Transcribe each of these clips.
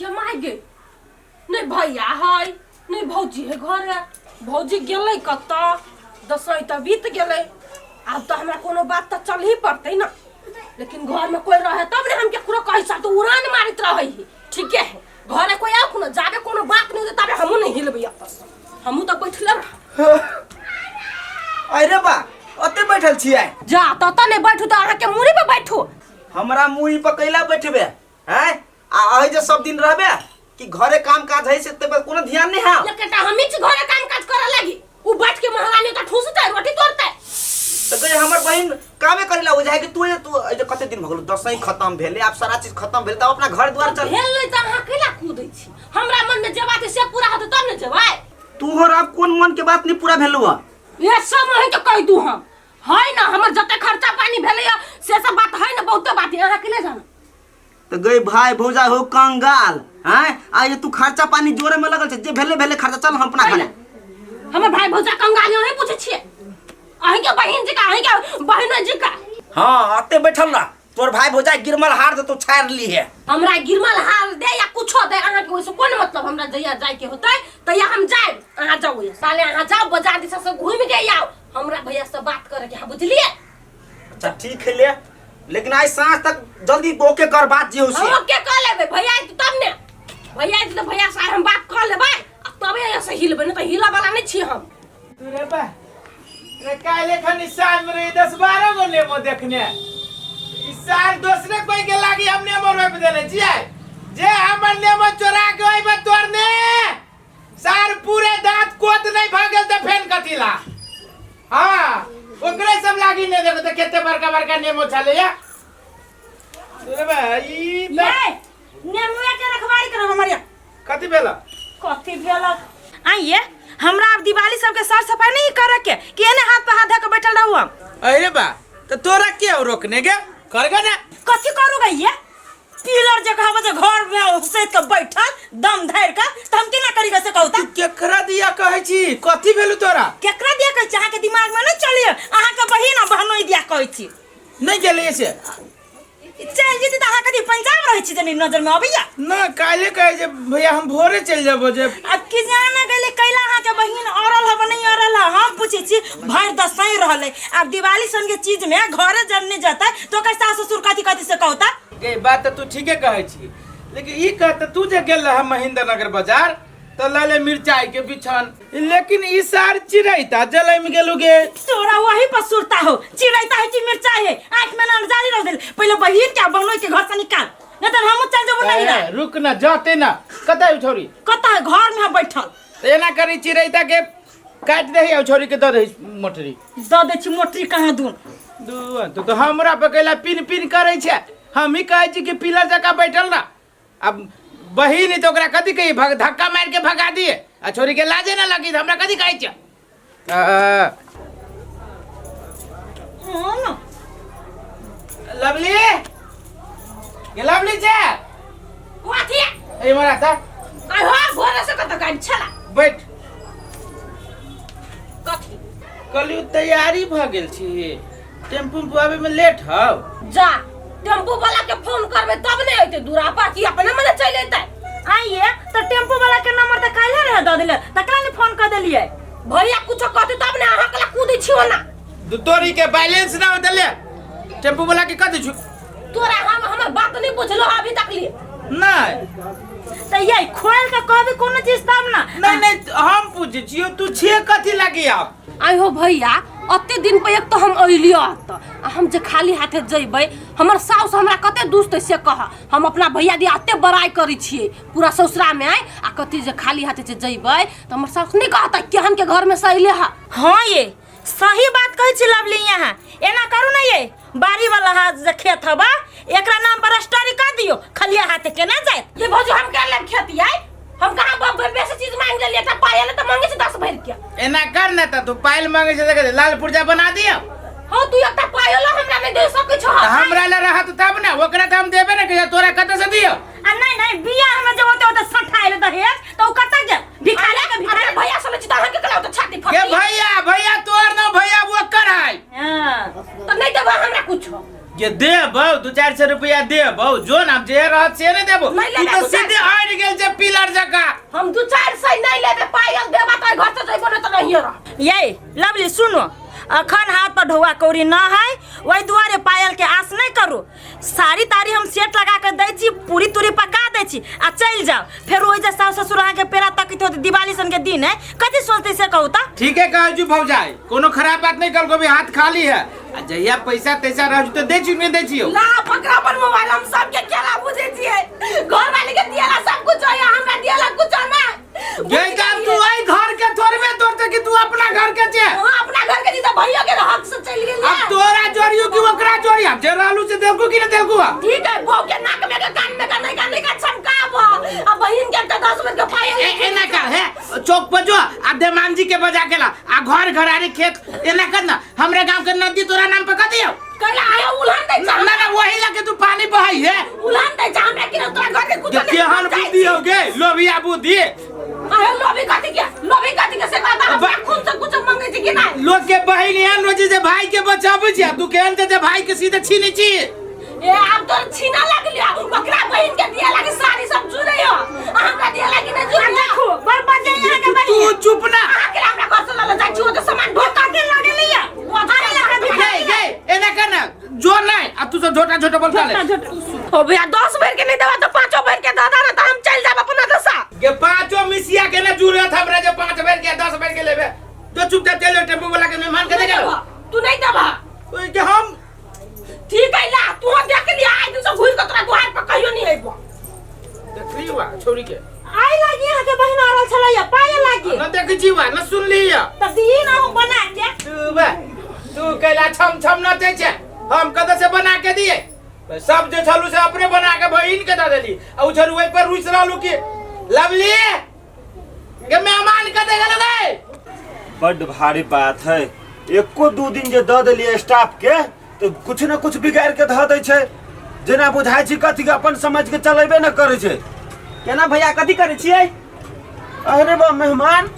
गे my गे, नहि भैया है नहि भौजी है घर है। भौजी गेलै कतऽ? दसैँ तऽ बीत गेलै, आब तऽ हमरा कोनो बात तऽ चलही पड़तै ने। लेकिन घरमे कोइ रहे तब ने हम केकरो कहै सब तऽ उड़ान मारैत रहै है। ठीके है, घरे कोइ आउ कोनो जाबे कोनो बात नहि होतै ताबे हमहूँ नहि हिलबै एतऽसँ, हमहूँ तऽ बैठले रह। अरे बा, ओते बैठल छियै? जा ततऽ नहि बैठू तऽ अहाँके मूड़ी पर बैठू। हमरा मूड़ी पर कैला बैठबे हैं? आ अहि जे सब दिन रहबे कि घरे काम काज है से ते पर कोनो ध्यान नहीं है। एकेटा हमही छी घरे काम काज करे लागी, उ बैठ के महारानी त ठूसतै रोटी तोड़तै। तो कहे हमर बहिन कामे करेला हो जाए कि तू तू ए जे कते दिन भगलो दसई खत्म भेले, आब सारा चीज खत्म भेल तब अपना घर द्वार चल। भेल नहीं त अहाँ कैला कूदै छी? हमरा मन में जे बात है से पूरा होतै तब ने जेबै। तोहर आब कोन मन के बात नहीं पूरा भेलौ है? ये सब अहीं के कह दू हम है ना, हमर जते खर्चा पानी भेलै से सब बात है ना, बहुते बात है, अहाँ के नहीं जाना। तो गई भाई भौजा हो कंगाल हैं, आ ये तू खर्चा पानी जोरे में लगल छे, जे भेले भेले खर्चा, चल हम अपना घरे। हमर भाई भौजा कंगाल अहीं पूछै छियै, अहीं के बहिन जी का, अहीं के बहिन जी का। हां अते बैठल रह, तोर भाई भौजा गिरमल हार दे तो छाड़ ली है। हमरा गिरमल हार दे या कुछो दे अहाँ के ओइसे कोन मतलब, हमरा जहिया जाय के होतै तहिया हम जायब, अहाँ जाउ साले, अहाँ जाउ बाजार दिशा से घूमि के आउ, हमरा भैया से बात करे के है, बुझलिए? अच्छा ठीक है ले, लेकिन आज साँझ तक जल्दी ओके कर बात जे हो से। हम ओके कर लेबै, भैया आयत तब ने, भैया आयत तऽ भैया से हम बात कर लेबै आ तबे यहाँ से हिलबै, नहीं तऽ हिलऽ वाला नहीं छी हम। रे बा रे, काल्हि खनी साँझ में रही 10-12 गो नेमो देखने, ई साल दोसरे कोई के लागी हम नेमो रोपि देने छियै, जे हमर नेमो चोरा के ओहिमे तोड़ने सार पूरे दांत कोत नहीं भऽ गेल तऽ फेन कथी ला। हाँ ओकरे सब लागी नहीं देखो तो केते बड़का बड़का नेमो छलैया। रे बा, ई तऽ ये नेमुआ के रखवारी करब हमर यहाँ। कथी भेल? कथी भेल? आइए हमरा अब दिवाली सबके साफ सफाई नहीं करे के कि एने हाथ पे हाथ धऽ के बैठल रहू हम। अरे बा तो तोरा के रोकने के करगा ना? कथी करूँगा ये पिलर जे कहब जे घर में उसेत के बैठल दम धर के त हम केना करी से कहू त? तू केकरा दिया कहै छी? कथी भेलु तोरा? केकरा दिया कहै छी? अहाँ के दिमाग में नहीं चलिए, अहाँ के बहिन आ बहनोई दिया कहै छी। नहीं गेलिए से? चल जेती त अहाँ कथी पंजाब रहै छी जे नहीं नजर में अबैया? ना काल्हे कहै जे भैया हम भोरे चलि जेबो जे। अब की जाना गेलै कैला अहाँ के बहिन अरल हब नहीं अरल ह, हम पूछै छी भरि दसैँ रहलै, आब दिवाली सन के चीज में घरे जब नहीं जतै त ओकर सास ससुर कथी कथी से कहता? गे बात तऽ तू ठीके कहै छी, लेकिन ई कह तऽ तू जे गेल रह महेंद्र नगर बाजार तऽ लऽ ले मिरचाई के बिछन, लेकिन ई सार चिड़ैता जलमि गेलु गे। तोरा वही पर सुरता हो, चिड़ैता है कि मिरचाई है, आँख में ना जाली रह देल, पहले बहिन के बहनोई के घर से निकाल, नहीं तो हमहू चल जेबो नहीं ए, रुक ना जाते ना, कतऽ है छोरी? कतऽ है? घर में है बैठल। तऽ एना करी चिड़ैता के काटि दही आ छोरी के दऽ दही मोटरी। दऽ दै छी मोटरी कहाँ दून? दू तो, तो हमरा पे कैला पिन पिन करै छै, हम ही कहै छी कि पीला जकाँ बैठल ना, अब बहिन तो ओकरा कथी कही, भग धक्का मार के भगा दिए आ छोरी के लाजे ना लगी, हमरा कथी कहै छै? हाँ ना। लवली ये लवली छै। कथी? ए मरा ता। आइ हो भोरे से कतऽ गायब छला? बैठ। कथी? कहलियौ तैयारी भऽ गेल छी, टेम्पू उम्पू आबै में लेट हौ। जा टेम्पू वाला के फोन करबे तब ने अइते दूरा पर कि अपने मने चलि अइते। आइए तो टेम्पू वाला के नंबर तऽ काल्हे रहे दऽ देले, तकरा ने फोन कर देलियै। भैया कुछो कहते तब ने, अहाँ कला कूदै छी ओना। दू तोरी के बैलेंस ना देले, टेम्पू वाला के कह दै छु। तोरा हम हमर बात नहीं बुझलो अभी तक लिए। नहीं। तऽ ये खोल के कहबी कोनो चीज तब ना। नहीं नहीं हम पूछै छियौ तू छे कथी लागी आप? आइ हो भैया अते दिन पर एक तो हम अइलियो अत, आ हम जे खाली हाथे जइबै हमर साउस हमरा कते दुष्ट है से कह, हम अपना भैया दिया अते बड़ाई करै छियै पूरा ससुरा में आइ, आ कथी जे खाली हाथे जे जइबै तऽ हमर साउस नहीं कहतै केहन के घर में से अइले ह। हाँ ये सही बात कहै छी लवली, यहाँ एना करू ना ये बाड़ी वाला हाथ जे खेत हबा एकरा नाम पर रजिस्ट्री कर दियो, खलिया हाथे केना जायत? ये भौजी हम कर लेब खेती आइ, हम कहाँ बेसी चीज मांग लेलियै, एकटा पायल तऽ मांगे छै 10 भरि के। एना कर ना त तू पायल मांगे छै त लाल पुर्जा बना दियो। हाँ तू एकटा पायल हमरा नहीं दे सकै छह। त हमरा ले रहत तब ना, ओकरा त हम देबे ना करियो, तोरा कतऽ से दियो? आ नहीं नहीं बियाह में जे ओते ओते सठाइल दहेज त उ कतऽ गेल? भिखारी के भिखारी। अरे भैया समझ त अहाँ के कला त छाती के फटी। भैया, भैया तोर ना भैया वो कर है। हां। त नहीं देबा हमरा कुछो। के देबौ 2-400 रुपया देबौ जो ना जे रहत से ने देबौ। नहीं तू लेबै तो दू चारि सीधे अड़ि गेल छै पिलर जकाँ। हम 2-400 नहीं लेबे, पायल देबा त घर से जइबो, नहीं त नहीं रह। ये लवली सुनो, अखन हाथ पर ढौआ कौड़ी न है, वही दुआरे पायल के आस नहीं करू। साड़ी ताड़ी हम सेट लगा के दै छी, पूरी तूरी पका दै छी आ चलि जाओ। फेर ओहि जे सास ससुर अहाँके पेड़ा तकित होत, दिवाली सन के दिन है, कथी सोचते से कहू त? ठीके कहै छी भौजाई, कोनो खराब बात नहीं कहलको, भी हाथ खाली है आ जहिया पैसा तैसा रह तो दै छी, नहीं दै छियौ। ला पकड़ा अपन मोबाइल, हम सबके केला बुझे छियै, घर वाले के दियाला सब कुछ है, हमरा दियाला कुछ ना। गे काम तू आई घर के थोड़बे तोड़ते कि तू अपना घर के छे? हां, अपना घर के जी त भैया के हक से चल गेल। अब तोरा जोड़ियो कि ओकरा जोड़ी? अब जे रहलू से देलकू कि नहीं देलकू? ठीक है, बहू के नाक में के कान में का नहीं का नहीं का चमकाब, आ बहिन के त 10 मिनट के पायल। एना कर है चौक पर जो आ देमान जी के बजा के ला आ घर घरारी खेत एना कर ना, हमरे गांव के नदी तोरा नाम पे कर दियो। कैला आया उल्हन दे ना ना वही लगे तू पानी बहाई है उल्हन दे जा, हमरा कि तोरा घर के कुछ केहन बुद्धि हो गे लोभिया बुद्धि। आया लोभी कथी के, लोभी कथी के से बाबा हमरा खून से कुछ मांगे छी कि नहीं? लोग के बहिन एहन रोजी जे भाई के बचाबै छी, तू केहन जे भाई के सीधे छीने छी। ए आब तोर छीना लगलिया, ओकरा बहिन के दिया लागी साड़ी सब जुड़े हो, हमरा दिया लागी नहीं जुड़े। देखो बर्बाद जाई अहाँ के बहिन। तू चुप ना, अहाँ के हमरा घर से लल जाय छी, ओ के सामान ढोता के लगे लिया अरे लगे भी गए गए एना कर ना जो नहीं आ तू सब झोटा झोटा बोल ले। ओ भैया 10 भर के नहीं देवा तो 5 भर के दे दे, तो हम चल जाब अपना दशा के 5 मिसिया के ना जुड़त हमरा जे 5 भर के 10 भर के लेबे तो चुपचाप चल जाओ टेम्पो वाला के मेहमान के दे गेलो। तू नहीं देबा ओए के हम ठीक है ला, तू देख लिया आइ दिन से घुर के तोरा दुआर पर कहियो नहीं आइबो। देखली हुआ छोरी के आई लागी अहाँ के बहिन आरल छलैया पायल लागी न देखै छी हुआ न सुनली या त दी ना हम बना के। तू बे तू कैला छम छम न दै छै, हम कत से बना के दिए सब जे छलू से अपने बना के बहिन के दे देली आ उ छरू ओइ पर रुस रहलू कि लवली के मेहमान के दे गेल गे। बड भारी बात है, एको 2 दिन जे दऽ देलियै स्टाफ के तो कुछ न कुछ बिगाड़ के धऽ दै छै, जेना बुझाइ छै कथी के अपन समझ के चलेबे न करै छै। केना भैया कथी करै छियै? अरे बा मेहमान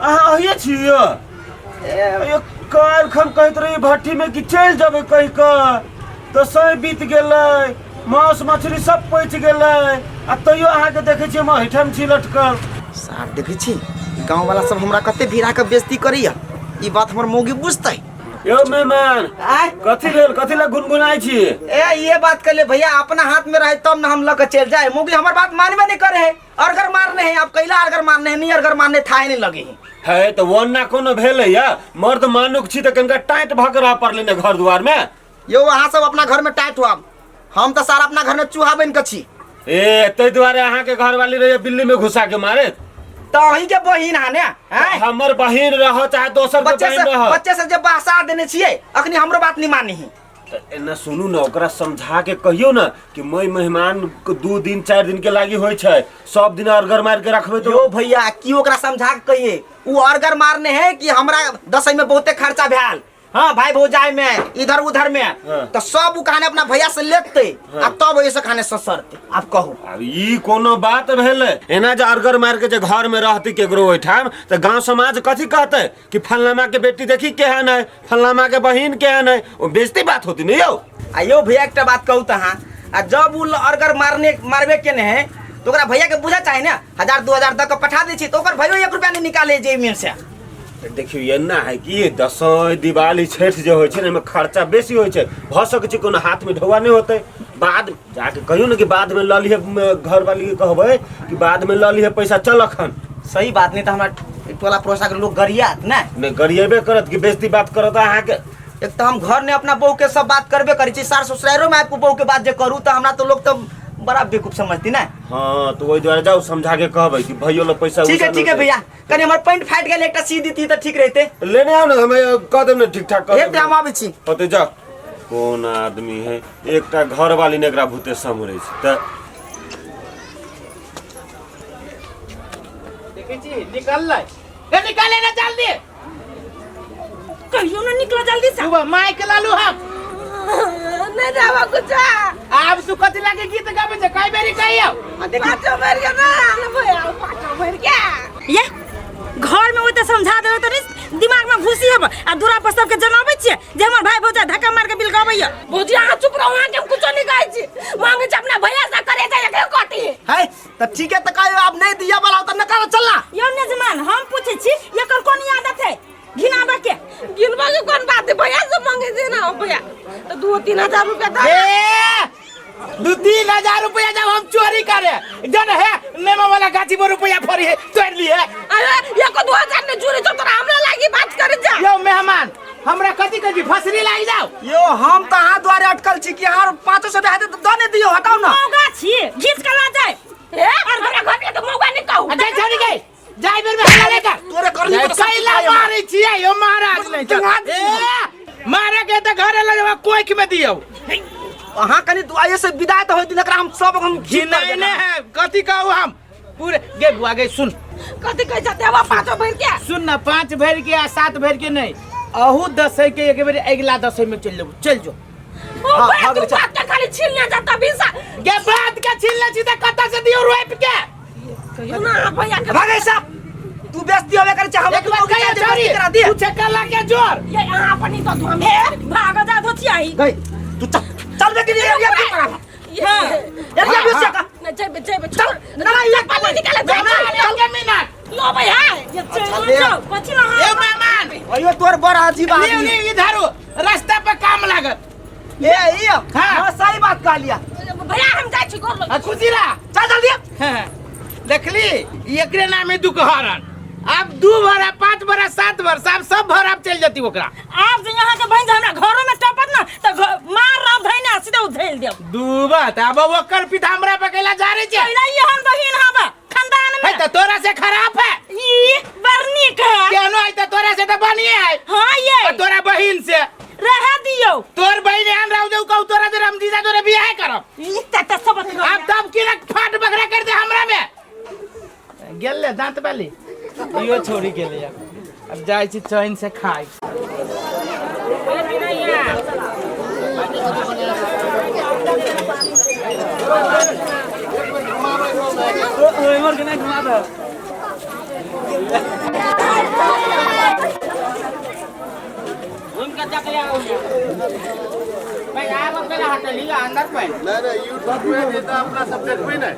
अहाँ अहिए छियै? काल्हि खन कहैत रही भट्ठी में कि चलि जेबै कहि कऽ, तऽ सही बीत गेलै, मांस मछली सब पचि गेलै आ तैयो अहाँके देखै छियै हम एहिठाम छी लटकल। सार देखै छी गाँव वाला सब हमरा कते भिड़ा के बेइज्जती करैया, ई बात हमर मौगी बुझतै। यौ मेहमान कथी भेल, कथी लए गुनगुनाइ छी? ए ये बात कर ले भैया, अपना हाथ में रहे तब ना हम लऽ के चलि जाए। मौगी हमर बात मानबे नहीं करे है, अरगर मारने है, अब कैला अरगर मारने है, नहीं अरगर मारने थाहे नहीं लगे है। है तो वन ना कोनो भेलै या मर्द मानुख छी तऽ कनिका टाइट भऽ के रहऽ पड़लै ने घर दुआर में। यौ अहाँ सब अपना घर में टाइट हुआ, हम तऽ सारा अपना घर में चूहा बनि के छी। ए ताहि दुआरे अहाँके घरवाली रहैया बिल्ली में घुसा के मारे। तऽ अहीं के बहिन हा ने? आँय? हमर बहिन रह चाहे दोसर के बच्चे बहिन से रह। बच्चे से जे बहसा देने छियै अखनी हमरो बात नहीं मानी है। तऽ एना सुनू ने, ओकरा समझा के कहियौ ने कि मई मेहमान के 2 दिन 4 दिन के लागी होइ छै, सब दिन अरगर मार के रखबै तो। यो भैया की ओकरा समझा के कहिए, उ अरगर मारने है कि हमरा दसई में बहुते खर्चा भेल, हाँ भाई भौजाई में इधर उधर में, हाँ। तो सब उ कहानी अपना भैया से लेते हाँ। आ तब ओहिसे खाने ससरते। आप कहू अब ई कोनो बात भेलै? एना जे अरगर मार के जे घर में रहती केकरो ओहिठाम तऽ गांव समाज कथी कहतै कि फलनामा के बेटी देखी केहन है, फलनामा के बहिन केहन है, ओ बेइज्जती बात होती ने यौ। आ यौ भैया एकटा बात कहू तऽ अहाँ, आ जब उ अरगर मारने मारबे केने है तो ओकरा भैया के बुझा चाही ने, 1000 2000 दऽ के पठा दै छी तऽ ओकर भैयो 1 रुपया नहीं निकाले जेब में से। देखियौ एना है कि दसैँ दिवाली छठि जे होइ छै ने एहिमे खर्चा बेसी होइ छै, भऽ सकै छै कोनो हाथमे ढौआ नहि होतै, बाद जाके कहियौ ने कि बादमे लऽ लिहे, घरवाली के कहबै कि बादमे लऽ लिहे पैसा, चल अखन। सही बात, नहीं तऽ हमरा टोला पड़ोसा के लोग गरियात ने। नहि गरियेबे करत कि बेइज्जती बात करत अहाँके। एक तऽ हम घर ने अपना बहू के सब बात करबे करै छी, सार ससुरारो में आबि के बहू के बात जे करू तऽ हमरा तो लोग तऽ बड़ा बेवकूफ समझती ने। हाँ तो वही दुआरे जाउ समझा के कहबै कि भैयो लग पैसा ठीक है उसा ठीक है नहि। भैया, कनी हमर पैंट फाटि गेल एकटा सी दीती तऽ ठीक रहते। लेने आउ ने, हम कह देब ने ठीक ठाक कऽ एक हम आबै छी। होते जाउ। कोन आदमी है, एकटा घरवाली ने एकरा भूते सम्हरै छै तऽ। देखै छी निकललै, ए निकाले ना जल्दी, कहियो ना निकलो जल्दी से। सुबह माइक लालू हम नहीं देबा कुछ। आब तू कथी लागे गीत गाबै छै, कई बेरी कहियो। आ देखी 5 बेर के ना ना भैया, 5 बेर के ये घर में ओते समझा देबे त नहीं दिमाग में घुसी हेब आ दूरा पर सबके जनाबै छियै जे हमर भाई भौजाई धक्का मार के बिल गबैया। भौजी अहाँ चुप रहू, अहाँके हम कुछो नहीं कहै छी। मांगे छी अपना भैया से करे जाय एकरे कटी। है त ठीक है, त कहियो आब नहीं दिया वाला त नकारा चलना। यौ नेजमान, हम पूछै छी एकर कोन आदत है घिनाबे के? घिनबा के कोन बात है, भैया से मांगे छै ना भैया त 2-3 हजार रुपया दे। ए 2-3 हजार रुपया जब हम चोरी करे जन है नेमो वाला गाछी पर रुपया फरी है तोड़ लिए। अरे एको 2000 ने चोरी तो तोरा हमरा लागी बात करे जा। यो मेहमान हमरा कथी कथी फसरी लागी जाओ। यो हम त अहाँ द्वारे अटकल छी कि अहाँ 500 रुपया हेतै त दऽ ने दियौ, हटाउ ना। मौगा छी घीच के ला जाए। ए हमरा घर में त मौगा नहीं कहू। आ जाय छोड़ी गई जाय बेर में हल्ला नहीं कर। तोरे करनी पर सब कैला सिखाय हमरा। मारै छियै यो महाराज नहीं चल। ए मारे के त घरे लग जेबा कोइख में दियौ। अहाँ कनि दुआये से विदा त होय दिन एकरा हम सब हम घी नहीं नहीं है कथी कहू हम पूरे गे बुआ गे सुन कथी कहै छ देबा 5 भरि के। सुन ना 5 भरि के आ 7 भरि के नहीं अहू दसै के एक बेर अगिला दसै में चल जेबू चल जो। ओ हाँ, भैया, हाँ, तू गेलै, चल। बात के खाली छीन ले जाता बीसा। गे बात के छीन ले छी त कतऽ से दियौ रोपि के? कहियो ना भैया के। भागै साहब तू बेइज्जती होबे करै छै हम एक बार कहिया छोरी करा दिए। तू चक्कर के जोर। ये अहाँ अपनी तो धुआं हे भाग जा धोतियाही। गई तू चल चल बे कि एरिया के करा। ये एरिया बेसी का नहीं जेबे जेबे छोड़ ना ना ये पानी निकाले चल चल के मिनट लो भैया। ये चल जाओ कथी ला ए मेहमान अयो तोर बड़ अजीब लियो आदमी। लियो इधर रास्ता पर काम लागत। ए ई हाँ। हां सही बात कह लिया भैया हम जाइ छी घर लग। आ खुशी रह चल जल्दी। हाँ, देखली एकरे नाम है दुखहरण। अब 2 भरा 5 भरा 7 भर सब सब भरा चल जती ओकरा। आब जे यहाँ के बहिन हमरा घरो में टपत ना त मार रह धैने सीधे उधेल देब। दू बात अब ओकर पिता हमरा पे कैला जा रहे छे। कैला एहन बहिन हवा खानदान है में। त तोरा से खराब है ई बड़ नीक है। केहनो है त तोरा से त बनिए है। हां ये और तोरा बहिन से रह दियो। तोर बहिन एहन रहू जे कहू तोरा से रमजीजा तोरे बियाह करब। ई त सब अब तब की फाट बकरा कर दे हमरा में। गेल दांत वाली इहो छोड़ी गेलै अब जाइ छी चैन से खाइ। नहीं नहीं यूट्यूब पे देता अपना सब देखबे नहीं।